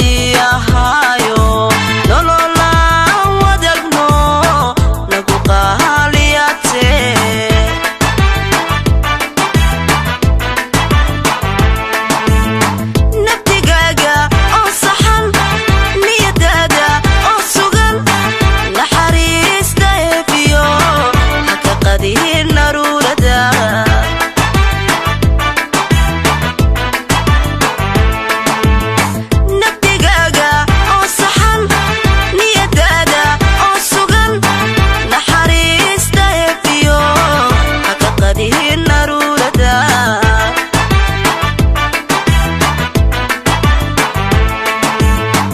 Ahaayo nololaan wadagno nagu qaaliyate. Naftigaaga oo saxan, niyadaada oo sugan, naxariista eebiyo haka qadihin naruurada. Naftigaaga oo saxan, niyadaada oo sugan, naxariista eebiyo haka qadihin naruurada.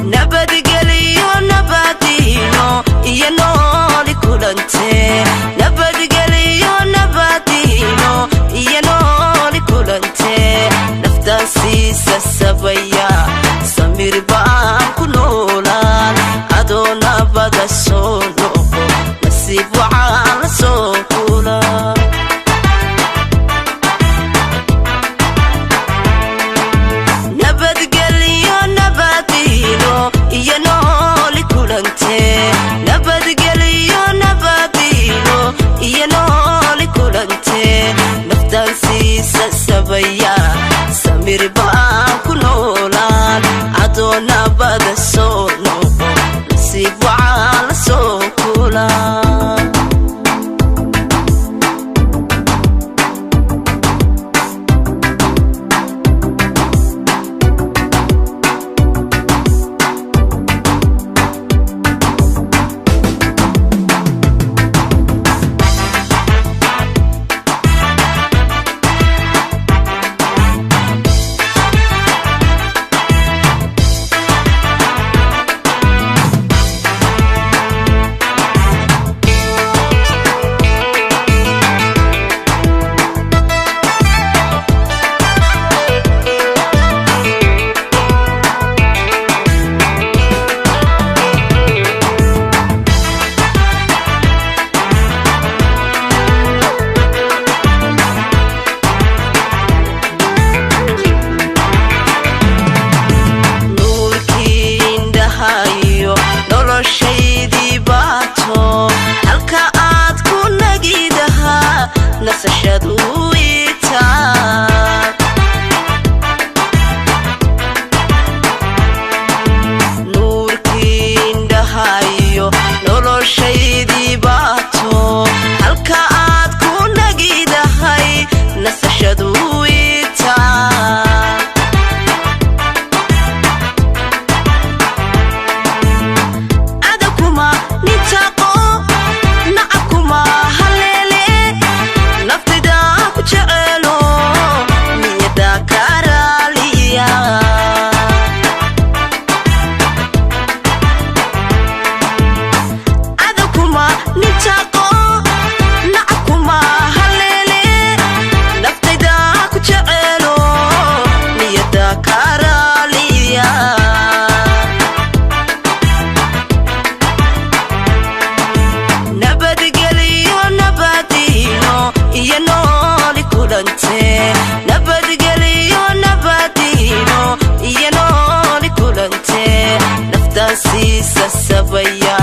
Nabadgeliyo nabadiino iyo nooli kulante. Nabadgeliyo nabadiino iyo nooli kulante. Naftaan siisa sabaya, samir baan ku noolaan. Adoo nabada soo noqo, nasiib wacaan la soo kula. Nabadgeliyo nabadiino iyo nooli kulante. Nabadgeliyo nabadiino iyo nooli kulante. Naftaan siisa sabaya, samir baan ku noolaan. Adoo nabada soo noqo, nasiib wacaan la soo kula. Nuurkii indhahayo noloshaydii baato, halka aad ku nagidahaa nasashadu itaa. Nuurkii indhahayo noloshaydii baato, halka aad ku nagidahay nasashadu itaa. Adakuma nintaqo, nacabkuma haleele. Naftayda ku jecelo, niyada ka raaliya. Adakuma nintaqo, nacabkuma haleele. Naftayda ku jecelo, niyada ka raaliya. Nabadgeliyo nabadiino iyo nooli kulante. Nabadgeliyo nabadiino iyo nooli kulante. Naftaan siisa sabaya.